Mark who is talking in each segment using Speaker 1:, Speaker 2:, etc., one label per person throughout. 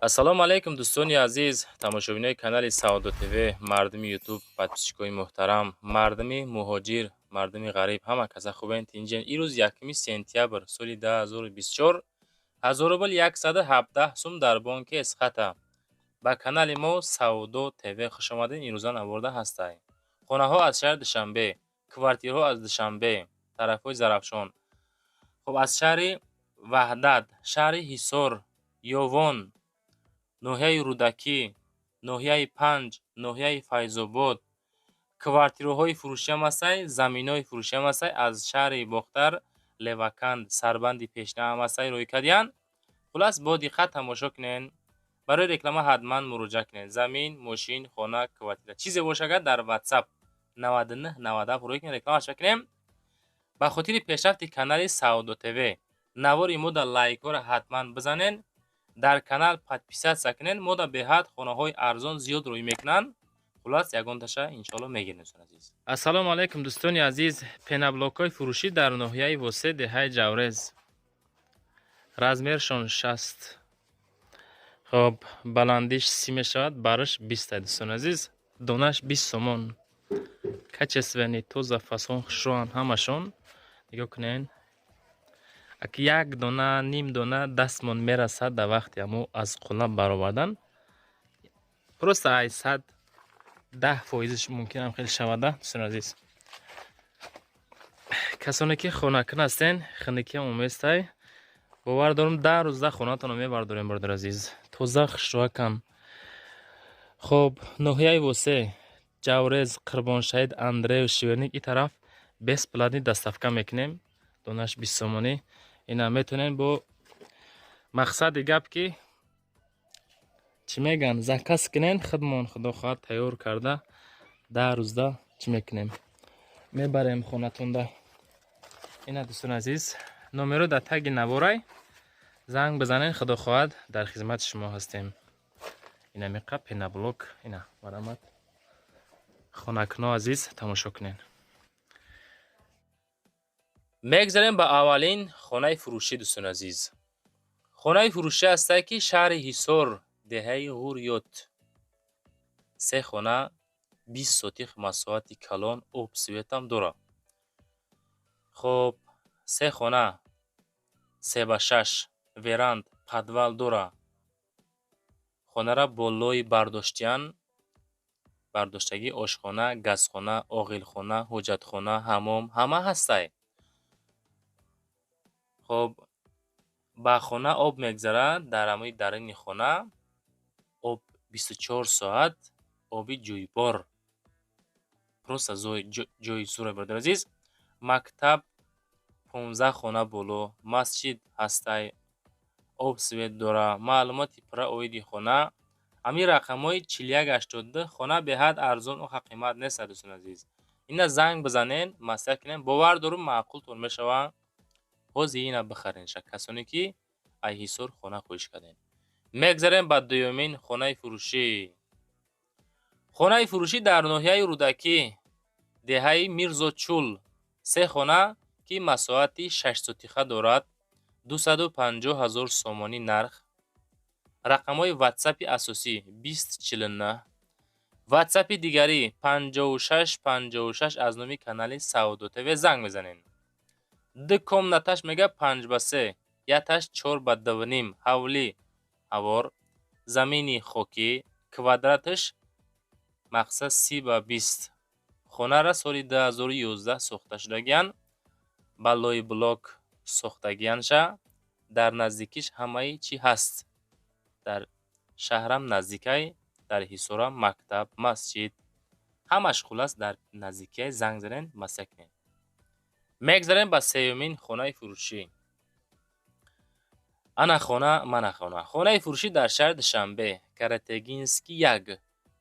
Speaker 1: Ассалому алайкум, дӯстони азиз, тамошобинои канали Савдо ТВ, мардуми Ютуб, подписчикои муҳтарам, мардуми муҳоҷир, мардуми ғариб, ҳама каса хубен, тинҷен. Ирӯз 1 сентябр соли 2024, 1000 рубл 117 сум дар бонки Эсхата. Ба канали мо Савдо ТВ хушомадед. Имрӯза наворда ҳастай. Хонаҳо аз шаҳри Душанбе, квартираҳо аз Душанбе, тарафҳои Зарафшон. Хуб, аз шаҳри Ваҳдат, шаҳри Ҳисор, Ёвон, ноҳияи Рӯдакӣ, ноҳияи Панҷ, ноҳияи Файзобод, квартираҳои фурӯшиам ҳастай, заминҳои фурӯшиам ҳастай, аз шаҳри Бохтар, Леваканд, сарбанди пешнаам ҳастай, рӯй кардиян. Хулас, бо диққат тамошо кунен. Барои реклама ҳатман муроҷиат кунед. Замин, мошин, хона, квартира, чизе бошагар, дар WhatsApp 99 97 рӯй кунед, рекламаш бикунем. Ба хотири пешрафти канали Савдо ТВ навори мода лайкҳоро ҳатман бизанен, дар канал подписаться кунед. Мода беҳад хонаҳои арзон зиёд рӯй мекунанд. Хулас, ягонташа иншоалло мегирем, дӯстони азиз. Ассалому алайкум, дӯстони азиз. Пеноблокҳои фурӯшӣ дар ноҳияи Восе, деҳаи Ҷаврез. Размершон 60, хоб, баландиш 30 мешавад, бараш 20, дӯстони азиз. Донаш 20 сомон. Качественный, тоза, фасон, хушрӯанд ҳамашон. Нигоҳ кунед, аки як дона, ним дона дастмон мерасад дар вақти ҳамо аз қулла баровардан. Просто ай 110 фоизиш мумкинам хеле шавада, дӯстони азиз. Касоне ки хонакун ҳастен, хиникиам уместай, бовар дорам, 10 рӯзда хонатонро мебардорем, бародари азиз. Тоза, хушрӯакан. Хоб, ноҳияи Восе, Ҷаврез, Қурбоншаҳид, Андреев, Шверник, и тараф бесплатный доставка мекунем. Донаш 20 сомонӣ. Ина метавонем бо мақсади гап ки чӣ мегӯянд, заказ кунен, худмон, худо хоҳад, тайёр карда, 10 рӯзда чӣ мекунем, мебарем хонатонда. Ина, дӯстони азиз, номеро дар таги наворай, занг бизанед, худо хоҳад, дар хизмати шумо ҳастем. Ина меқа пеноблок, ина марҳамат, хонакуно азиз, тамошо кунед. Мегзарем ба аввалин хонаи фурӯшӣ, дӯстони азиз. Хонаи фурӯшӣ ҳастае, ки шаҳри Ҳисор, деҳаи Ғурёт, се хона, 20 сотих масоҳати калон, об, светам дорад. Хоб, се хона 3 ба 6, веранда, подвал дорад. Хонара болои бардоштиян, бардоштагӣ, ошхона, газхона, оғилхона, ҳоҷатхона, ҳаммом ҳама ҳастай. Хоб, ба хона об мегзарад, дар ҳамои даруни хона об 24 соат, оби ҷӯйбор, просто ҷои зуре, бародари азиз. Мактаб 15 хона боло, масҷид ҳастай, об, свет дора. Маълумоти пурра оиди хона ҳамин рақамҳои 4182. Хона беҳад арзон, оха қимат нест, дӯстони азиз. Ина занг бизанен, маслиҳат кунем, бовар дорум, маъқултон мешавад. Ҳозир ина бихаренша, касоне ки ай Ҳисор хона хоҳиш кардем. Мегзарем ба дуюмин хонаи фурӯшӣ. Хонаи фурӯшӣ дар ноҳияи Рӯдакӣ, деҳаи Мирзочул, се хона, ки масоҳати 6 сотиха дорад, 250 000 сомонӣ нарх. Рақамҳои ватсапи асосӣ 2049, ватсапи дигарӣ 5656. Аз номи канали Савдо ТВ занг мезанем. Ду комнаташ мега 5 ба 3, яташ 4 ба 2.5, ҳавлӣ ҳавор, замини хокӣ, квадраташ мақсад 30 ба 20. Хонара соли 2011 сохта шудагиянд, ба лойблок сохтагиянша. Дар наздикиш ҳамаи чӣ ҳаст, дар шаҳрам наздикай, дар Ҳисорам мактаб, масҷид, ҳамаш, хулас, дар наздикияй. Занг занен, маслиҳат кунед. Мегзарем ба сеюмин хонаи фурӯшӣ. Ана хона, мана хона. Хонаи фурӯшӣ дар шаҳри Душанбе, Каратегинский 1,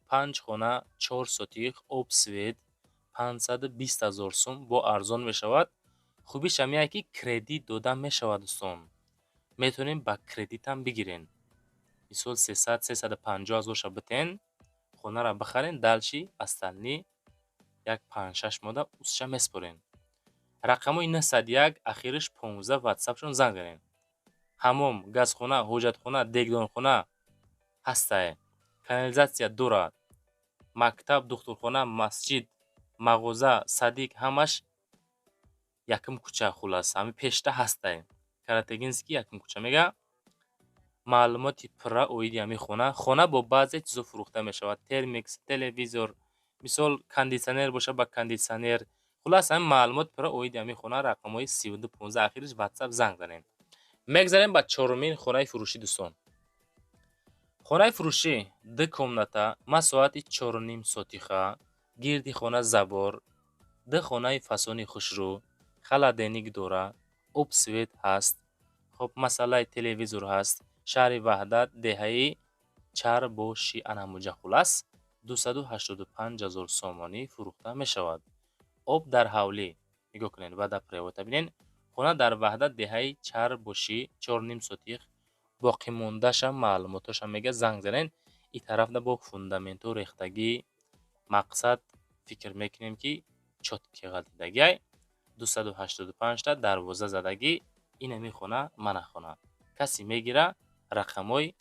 Speaker 1: панҷ хона, 4 сотих, об, свет, 520 000 сум, бо арзон мешавад. Хубиш ҳамияе, ки кредит дода мешавад, дӯстон. Метавонем ба кредитам бигирен. Мисол, 300, 350 ҳазорша битен, хонаро бихарен, дальше остальные як панҷ-шаш моҳда усша меспорен. Рақамҳои 901, ахириш 15, ватсапшон занг занед. Ҳаммом, газхона, ҳоҷатхона, дегдонхона. Ҳастае, канализация дорад, мактаб, духтурхона, масҷид, мағоза, садик, ҳамаш якум кӯча. Хулас, ҳами пешта ҳастае, Каратегинский, якум кӯча мега. Маълумоти пурра оиди ҳамин хона. Хона бо баъзе чизо фурӯхта мешавад: термикс, телевизор, мисол, кондитсионер боша, ба кондитсионер. Хулас, ҳамин маълумот пурра оиди ҳамин хона, рақамҳои 3215 ахириш, Ватсап занг занем. Мегзарем ба чорумин хонаи фурӯшӣ, дӯстон. Хонаи фурӯшӣ ду комната, масоҳати 4,5 сотиха, гирди хона забор, ду хонаи фасони хушрӯ, холодильник дора, об, свет ҳаст. Хоб, масъалаи телевизор ҳаст. Шаҳри Ваҳдат, деҳаи Чарбошӣ, анамуҷа. Хулас, 285 000 сомонӣ фурӯхта мешавад. Об дар ҳавлӣ. Нигоҳ кунед, водопровод а бинед. Хона дар Ваҳдат, деҳаи Чарбошӣ, 4,5 сотих. Боқимондаша маълумотоша мега, занг занед. И тарафда бо фундаментҳо рехтагӣ. Мақсад, фикр мекунем, ки чётко ғалтидагиай. 285-та дарвоза задагӣ. Инами хона, мана хона. Касе мегира, рақамҳои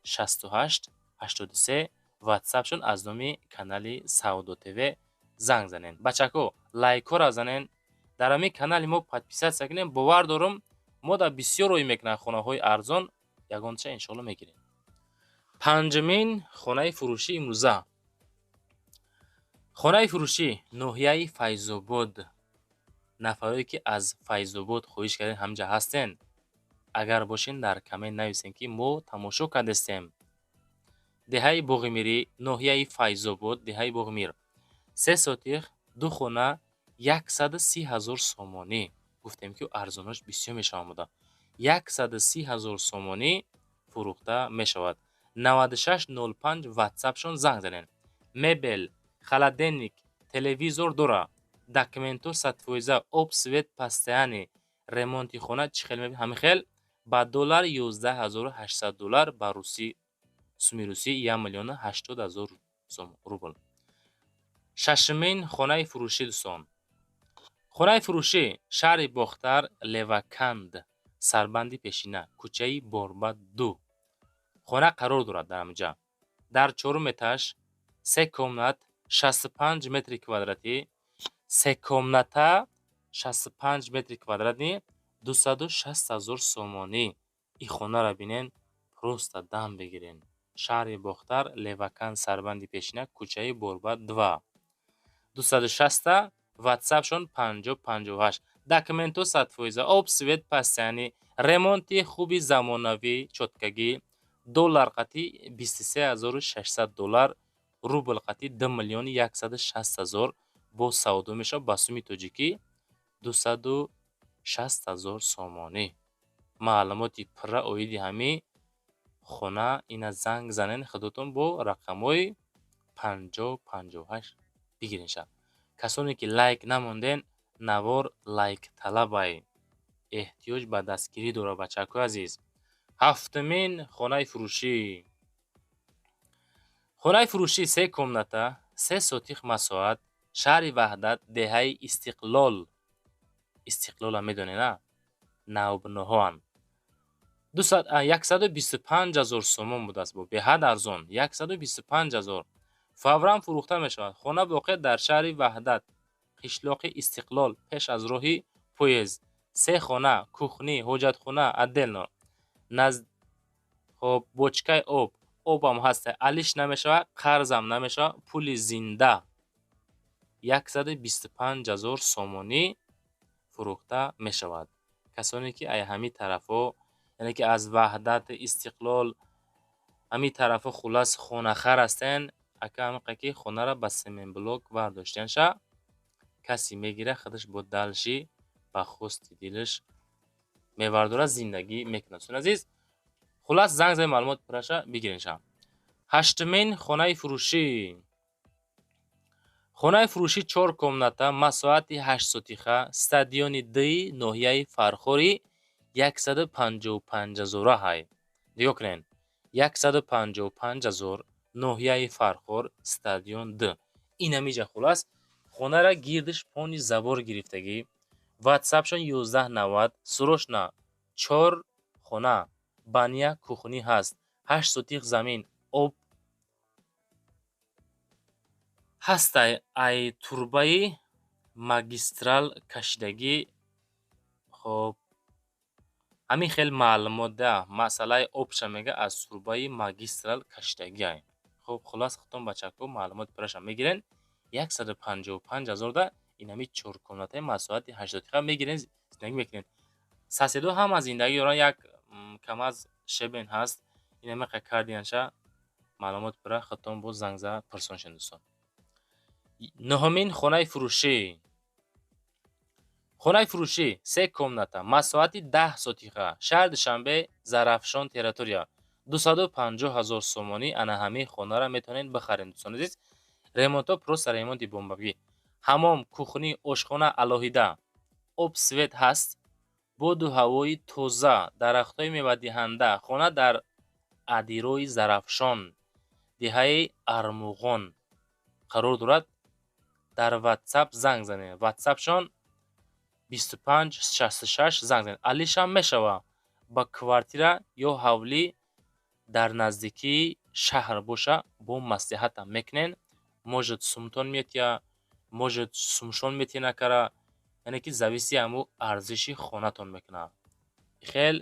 Speaker 1: 68 83 ватсапшон, аз номи канали Савдо ТВ занг занед. Бачако, лайкҳоро занен, дар ҳамин канали мо подписаться кунем. Бовар дорам, мо дар бисёр рӯй мекунанд хонаҳои арзон, ягонча иншоалло мегирем. Панҷумин хонаи фурӯшӣ имрӯза. Хонаи фурӯшӣ ноҳияи Файзобод. Нафарое ки аз Файзобод хоҳиш кардем, ҳамҷа ҳастен? Агар бошен, дар коммент нависен, ки мо тамошо кардастем. Деҳаи Боғимирӣ, ноҳияи Файзобод, деҳаи Боғимир, 3 сотих, ду хона, 130 000 сомонӣ. Гуфтем, ки арзонош бисёр мешавад буда. 130 000 сомонӣ фурӯхта мешавад. 9605 ватсапшон занг занед. Мебел, холодильник, телевизор дора, документҳо 100%, об, свет постоянный, ремонти хона чӣ хел мебинед, ҳамин хел. Ба доллар 11 800 доллар, ба русӣ, суми русӣ 1 080 000 рубл. Шашумин хонаи фурӯшӣ, дӯстон. Хонаи фурӯшӣ шаҳри Бохтар, Леваканд, сарбанди пешина, кӯчаи Борбад 2 хона қарор дорад. Дар ҳаминҷа, дар чорум этаж, се комнат, 65 метри квадратӣ, се комната, 65 метри квадратӣ, 260 000 сомонӣ. Ин хонаро бинен, просто дам бигирен. Шаҳри Бохтар, Леваканд, сарбанди пешина, кӯчаи Борбад 2, 260-та ватсапшон 50 58. Документҳо 100%, об, свет постоянный, ремонти хуби замонавӣ, чёткагӣ. Доллар қатӣ 23 600 доллар, рубл қатӣ 2 160 000 бо савдо мешавад. Ба суми тоҷикӣ 260 000 сомонӣ. Маълумоти пурра оиди ҳамин хона ина занг занен, худотон бо рақамҳои 50 58 бигиренша. Касоне ки лайк намонден, навор лайкталабай, эҳтиёҷ ба дастгирӣ дорад, бачакҳои азиз. Ҳафтумин хонаи фурӯшӣ. Хонаи фурӯшӣ се комната, 3 сотих масоҳат, шаҳри Ваҳдат, деҳаи Истиқлол. Истиқлолам медонед, а навбиноҳоанд. 125 000 сомон будааст, бо беҳад арзон, 125 000, фавран фурӯхта мешавад. Хона воқеъ дар шаҳри Ваҳдат, қишлоқи Истиқлол, пеш аз роҳи поезд. Се хона, кухня, ҳоҷатхона отдельно, хоб, бочкаи об, обам ҳаста, алиш намешавад, қарзам намешавад, пули зинда, 125 000 сомонӣ фурӯхта мешавад. Касоне ки ай ҳамин тарафҳо, яъне ки аз Ваҳдат, Истиқлол, ҳамин тарафҳо, хулас, хонахар ҳастен, ака, ҳамиқа ки хонаро ба семенблок бардоштианша, касе мегирад, худаш бо дальше ба хости дилаш мевардорад, зиндагӣ мекунад. Дӯстони азиз, хулас, занг зани, маълумот пурраша бигиренша. Ҳаштумин хонаи фурӯшӣ. Хонаи фурӯшӣ чор комната, масоҳати 8 сотиха, стадиони Ди, ноҳияи Фархори, 155 ҳазора ҳай. Нигоҳ кунед, 155 000, ноҳияи Фархор, стадион Д. Инамиҷа. Хулас, хонара гирдиш пони забор гирифтагӣ. Ватсапшон 1190. Срочно чор хона, баня, кухня ҳаст, 8 сотих замин. Об ҳастай, ай турбаи магистрал кашидагӣ. Хоб, ҳамин хел маълумот да. Масъалаи обша мега, аз турбаи магистрал кашидагиай. Хоб, хуллас, худтон, бачако, маълумоти пурраша мегирен. 155 000 да инами чоркомнатаи масоҳати 8 дақиқа мегирен, зиндагӣ мекунед. Соседо ҳама зиндагӣ доранд, як камаз щебень ҳаст. Инамиқа кардиянша. Маълумоти пурра худтон боз занг зада пурсон шед, дӯстон. Нуҳумин хонаи фурӯшӣ. Хонаи фурӯшӣ се комната, масоҳати 10 сотиха, шаҳри Душанбе, Зарафшон территория, 250 000 сомонӣ. Ана ҳамин хонаро метавонед бихаред, дӯстони азиз. Ремонтҳо просто ремонти бомбагӣ: ҳамом, кухня, ошхона алоҳида, об, свет ҳаст, боду ҳавои тоза, дарахтҳои мевадиҳанда. Хона дар адирои Зарафшон, деҳаи Армуғон қарор дорад. Дар Ватсап занг занед, ватсапшон 25 66 занг занед. Алишам мешавад, ба квартира ё ҳавлӣ дар наздикии шаҳр боша, бо маслиҳатам мекунен. Может, сумтон метия, может, сумшон метия, накара, яъне ки зависит ҳаму арзиши хонатон мекунад. Хел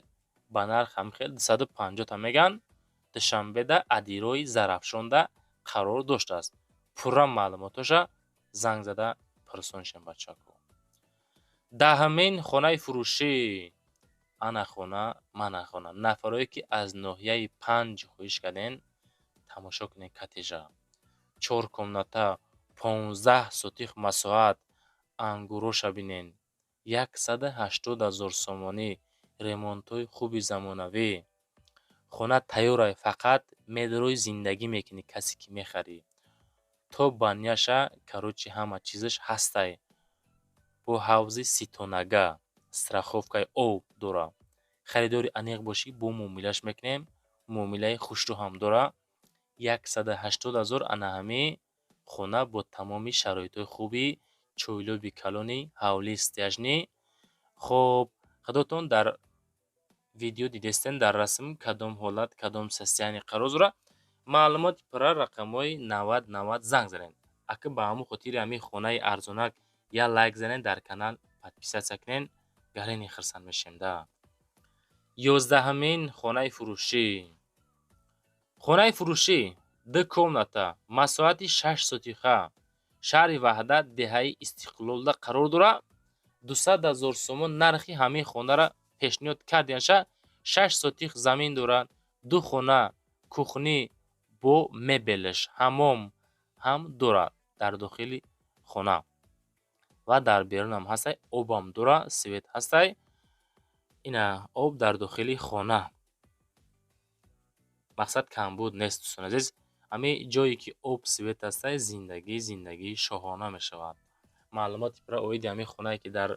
Speaker 1: ба нарх ҳам хел 250-та мегӯянд. Душанбеда, адирои Зарафшонда қарор доштааст. Пурра маълумотоша занг зада пурсон шем, бачако. Даҳумин хонаи фурӯшӣ. Ана хона, мана хона. Нафарое ки аз ноҳияи Панҷ хоҳиш кардем, тамошо кунед. Коттежа чор комната, 15 сотих масоҳат. Ангуроша бинен. 180 000 сомонӣ. Ремонтҳои хуби замонавӣ. Хона тайёрай, фақат медрои зиндагӣ мекунӣ. Касе ки мехарӣ, то баняша, короче, ҳама чизаш ҳастай. Бо ҳавзи ситонага, страховкаи об дора. Харидори аниқ бошӣ, бо муомилаш мекунем. Муомилаи хушрӯ ҳам дора. 180 000. Ана ҳамин хона бо тамоми шароитҳои хуби чойлоби калони, ҳавлии стяжный. Хоб, худотон дар видео дидестен, дар расм кадом ҳолат, кадом состояние қарор дорад. Маълумоти пурра рақамҳои 90 90 занг занед. Ака, ба ҳамон хотири ҳамин хонаи арзонак як лайк занед, дар канал подписаться кунед, гарени хурсанд мешем да. 11-умин хонаи фурӯшӣ. Хонаи фурӯшӣ ду комната, масоҳати 6 сотиха, шаҳри Ваҳдат, деҳаи Истиқлолда қарор дорад. 200 000 сомон нархи ҳамин хонаро пешниҳод кардианша. 6 сотих замин дорад, ду хона, кухня бо мебелаш, ҳамом ҳам дорад дар дохили хона ва дар берунам ҳастай. Обам дора, свет ҳастай. Ина об дар дохили хона. Мақсад, камбуд нест, дӯстони азиз. Ҳамин ҷое ки об, свет ҳастай, зиндагӣ зиндагии шоҳона мешавад. Маълумоти пурра оиди ҳамин хонае ки дар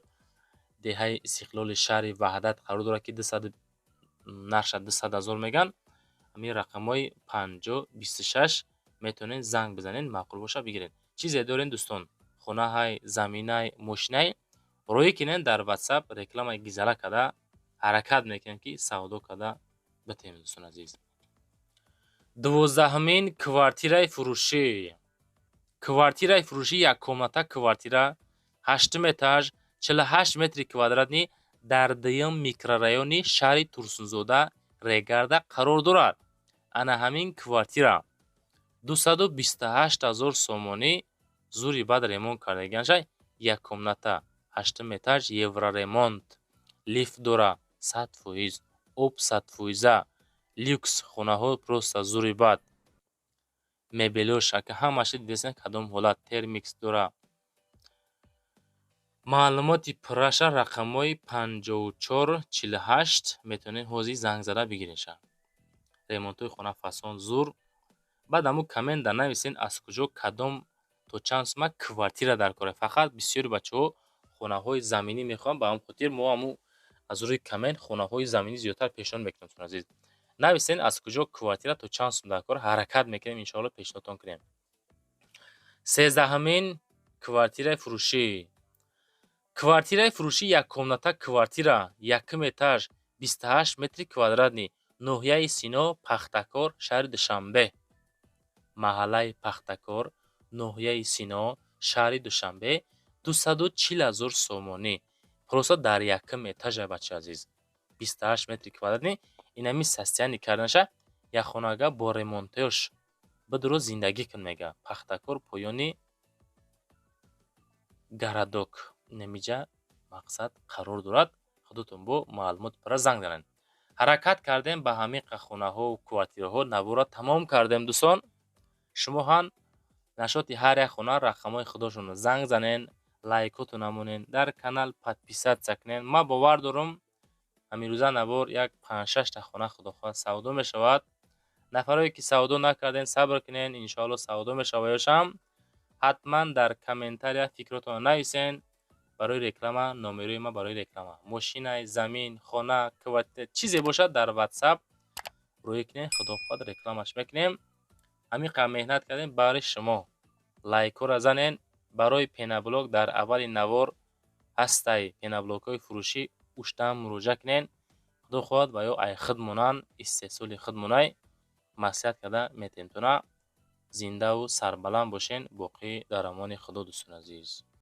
Speaker 1: деҳаи Истиқлоли шаҳри Ваҳдат қарор дорад, ки нархша 200 000 мегӯянд, ҳамин рақамҳои 50 26 метавонед занг бизанед, маъқул боша, бигиред. Чизе дорем, дӯстон, хонаҳай, заминай, мошинай, роҳӣ кинед дар Ватсап. Рекламаи гизала карда ҳаракат мекунем, ки савдо карда битем, дӯстони азиз. 12-умин квартираи фурӯшӣ. Квартираи фурӯшӣ яккомната квартира, ҳаштум этаж, 48 метри квадратный, дар дуюм микрорайони шаҳри Турсунзода, Регарда қарор дорад. Ана ҳамин квартира 228 000 сомонӣ. Зури бад ремонт кардагианша. Яккомната, ҳаштум этаж, евроремонт, лифт дора 100%, об 100-фоиза. Люкс хонаҳо просто зури бад. Мебелош, ака, ҳамаша дидестен, кадом ҳолат. Термикс дора. Маълумоти пурраша рақамҳои 54 48 метавонед ҳозир занг зада бигиреша. Ремонтҳои хона фасон, зур. Баъд ҳамун комментда нависен, аз куҷо, кадом, то чанд сума квартира дар кора. Фақат бисёри бачаҳо хонаҳои заминӣ мехоҳанд, ба ҳамон хотир мо ҳамун аз рӯи коммент хонаҳои заминӣ зиёдтар пешниҳод мекунем. Дӯстони азиз, нависен, аз куҷо, квартира то чанд сум дар кор. Ҳаракат мекунем, иншоалло, пешниҳодтон кунем. 13-умин квартираи фурӯшӣ. Квартираи фурӯшӣ яккомната квартира, якум этаж, 28 метри квадратный, ноҳияи Сино, Пахтакор, шаҳри Душанбе. Маҳаллаи Пахтакор, ноҳияи Сино, шаҳри Душанбе, 240 000 сомонӣ. Просто дар якум этажа, бачаи азиз, 28 метри квадратный. Инами состояние карданаша, як хонага бо ремонтош бидуро, зиндагӣ кун, мега. Пахтакор, поёни городок, инамиҷа мақсад қарор дорад. Худотон бо маълумот пурра занг занед. Ҳаракат кардем, ба ҳамин хонаҳо, квартираҳо навора тамом кардем. Дӯстон, шумо ҳам нашоти ҳар як хона рақамҳои худошонро занг занен, лайкотон намонен, дар канал подписаться кунен. Ман бовар дорам, ҳамирӯза навор як панҷшашта хона, худохоҳад, савдо мешавад. Нафарое ки савдо накарден, сабр кунен, иншоалло, савдо мешавад. Ёшам ҳатман дар комментария фикротонро нависен. Барои реклама номерои ман, барои реклама мошинай, замин, хона, квартира, чизе бошад, дар Ватсап рӯй кунен, худохоҳад, рекламаш мекунем. Ҳамин қадр меҳнат кардем барои шумо. Лайкҳоро занен. Барои пеноблок дар аввали навор ҳастай, пеноблокҳои фурӯшӣ, уштаам муроҷиат кунен. Худо хоҳад, ва ё ай худ монанд, истеҳсоли худ монай, маслиҳат карда метавем. Зиндаву сарбаланд бошен. Боқӣ дар амони Худо, дӯстони азиз.